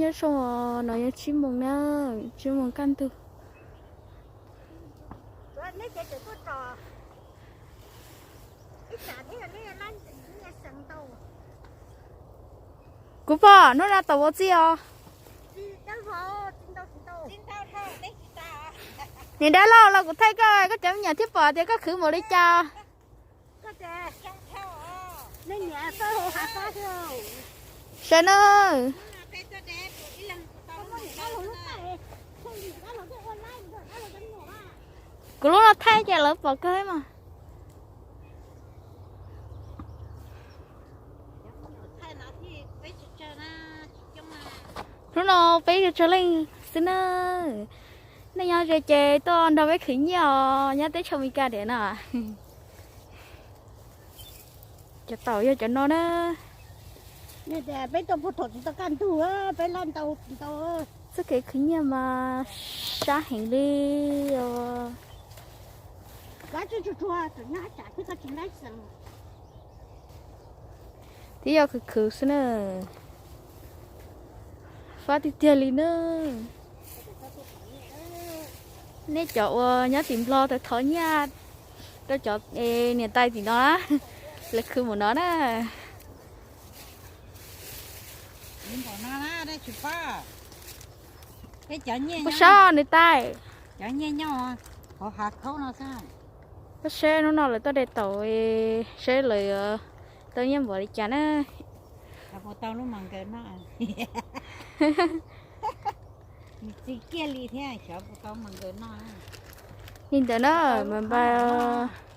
Nyob zoo os, no yog tsib moos na, tsib moos kaj ntug. Kuv pom hnub no tau ua txij os. Niam dab laug, los kuv thaij koj, koj cov me nyuam thiaj pom tias koj khwv npaum li cas. Saib na. Kuv lub no thaij ces lawv pom kawg mas. Hnub no peb tsawg leej xwb na. Nej nyob ze ces tuaj nrog peb khwv nyiaj os, nyob teb chaws Amelikas tiag no. Cov taum yog cov no na. Peb tuaj puag thaum tsis tau kaj ntug, peb laj ntau ntau. Txoj kev khwv nyiaj mas sab heev li os. Twb yog khwv khwv xwb na. Fab tiag tiag li na. Nej cov uas nyob tim Nplog thov nyiaj rau cov niam tais tim no na, lawv khwv mus no na. Puas sab niam tais? Koj saib hnub no lawv toj de taum, saib lawv tau nyiaj npaum li cas na. Li ntawd na, mas npaj.